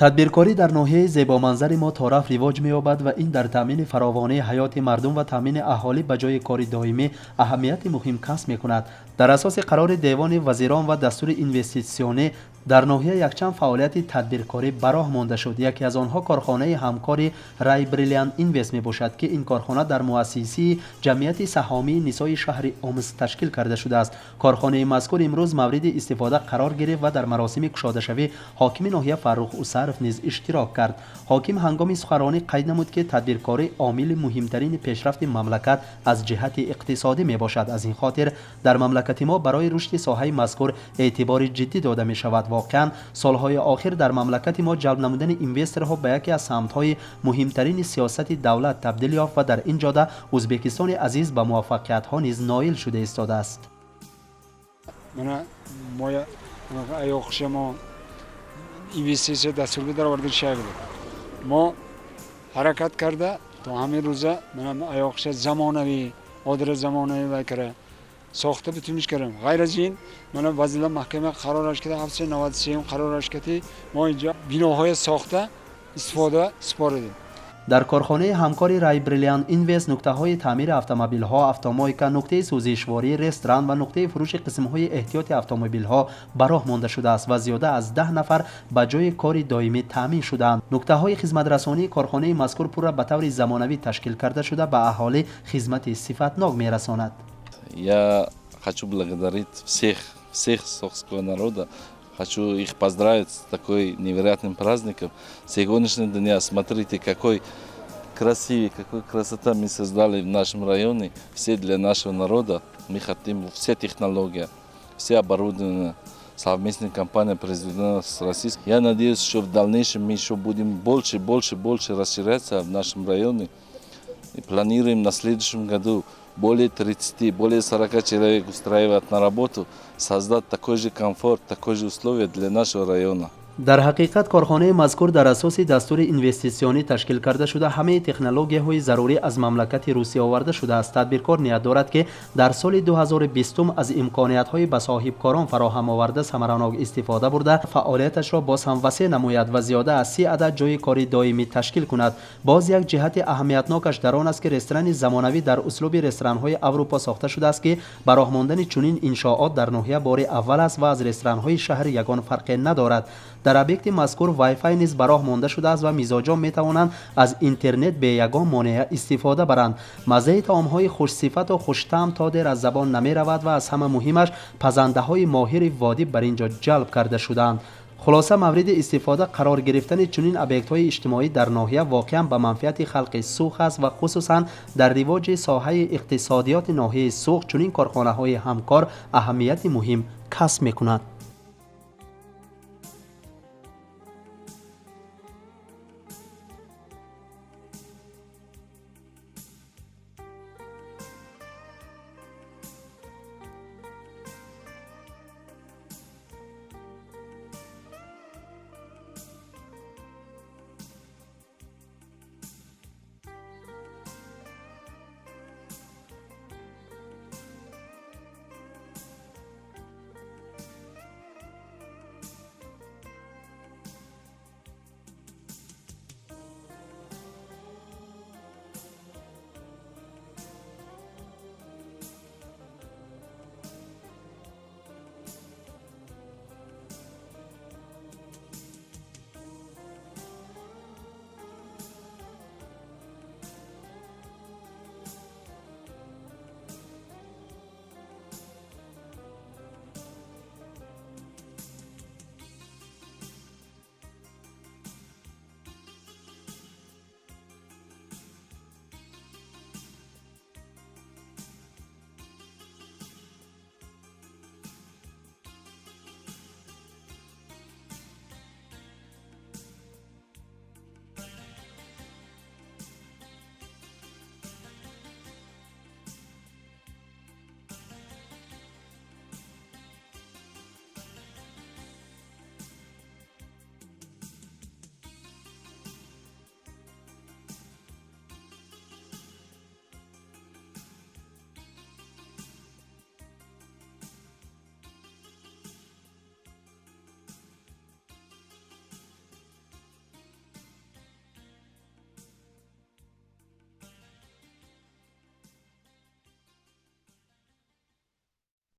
Тадбиркорӣ дар ноҳияи зебоманзари мо торафт ривоҷ меёбад ва ин дар таъмини фаровонии ҳаёти мардум ва таъмини аҳолӣ ба ҷойи кори доимӣ аҳамияти муҳим касб мекунад. Дар асоси қарори Девони вазирон ва дастури инвеститсионӣ дар ноҳия якчанд фаъолияти тадбиркорӣ ба роҳ монда шуд. Яке аз онҳо корхонаи ҳамкори Рай Бриллиант Инвест мебошад, ки ин корхона дар муассисии Ҷамъияти саҳомии нисои шаҳри Омск ташкил карда шудааст. Корхонаи мазкур имрӯз мавриди истифода қарор гирифт ва дар маросими кушодашавӣ ҳокими ноҳия Фаррух Усаров низ иштирок кард. Ҳоким ҳангоми суханронӣ қайд намуд, ки тадбиркорӣ омили муҳимтарини пешрафти мамлакат аз ҷиҳати иқтисодӣ мебошад. Аз ин хотир дар мамлакати мо барои рушди соҳаи мазкур эътибори ҷиддӣ дода мешавад. Воқеан, солҳои охир дар мамлакати мо ҷалб намудани инвесторҳо ба яке аз самтҳои муҳимтарини сиёсати давлат табдил ёфт ва дар ин ҷода Ӯзбекистони азиз ба муваффақиятҳо низ ноил шуда истодааст. Мана моя аёқша мо инвеститсия дастурга дароварда шагли мо ҳаракат карда то ҳамин рӯза мана аёқша замонавӣ одира замонавӣ вай кара сохта битуниш кардем. Ғайр аз ин, мана Вазирла маҳкама қарораш карда, 793 қарораш карди, мо инҷо биноҳоя сохта истифода супоридем. Дар корхонаи ҳамкори Рай Бриллиант Инвест нуқтаҳои таъмири автомобилҳо, автомойка, нуқтаи сӯзишворӣ, ресторан ва нуқтаи фурӯши қисмҳои эҳтиёти автомобилҳо ба роҳ монда шудааст ва зиёда аз 10 нафар ба ҷойи кори доимӣ таъмин шудаанд. Нуқтаҳои хизматрасонии корхонаи мазкур пурра ба таври замонавӣ ташкил карда шуда, ба аҳолӣ хизмати сифатнок мерасонад. Я хочу благодарить всех, всех сохского народа. Хочу их поздравить с такой невероятным праздником. Сегодняшнего дня, смотрите, какой красивый, какой красота мы создали в нашем районе. Все для нашего народа. Мы хотим все технологии, все оборудование. Совместная компания произведена с российской. Я надеюсь, что в дальнейшем мы еще будем больше, больше, больше расширяться в нашем районе. И планируем на следующем году более 30, более 40 человек устраивать на работу, создать такой же комфорт, такой же условия для нашего района. Дар ҳақиқат, корхонаи мазкур дар асоси дастури инвеститсионӣ ташкил карда шуда, ҳамаи технологияҳои зарурӣ аз мамлакати Русия оварда шудааст. Тадбиркор ният дорад, ки дар соли 2020 аз имкониятҳои ба соҳибкорон фароҳам оварда самаранок истифода бурда, фаъолияташро боз ҳам васеъ намояд ва зиёда аз 30 адад ҷойи кори доимӣ ташкил кунад. Боз як ҷиҳати аҳамиятнокаш дар он аст, ки ресторани замонавӣ дар услуби ресторанҳои Аврупо сохта шудааст, ки ба роҳ мондани чунин иншоот дар ноҳия бори аввал аст ва аз ресторанҳои шаҳр ягон фарқе надорад. Дар объекти мазкур вайфай низ ба роҳ монда шудааст ва мизоҷон метавонанд аз интернет бе ягон монеа истифода баранд. Маззаи таомҳои хушсифату хуштаъм то дер аз забон намеравад ва аз ҳама муҳимаш пазандаҳои моҳири водӣ бар ин ҷо ҷалб карда шудаанд. Хулоса, мавриди истифода қарор гирифтани чунин объектҳои иҷтимоӣ дар ноҳия воқеан ба манфиати халқи Суғд аст ва хусусан дар ривоҷи соҳаи иқтисодиёти ноҳияи Суғд чунин корхонаҳои ҳамкор аҳамияти муҳим касб мекунад.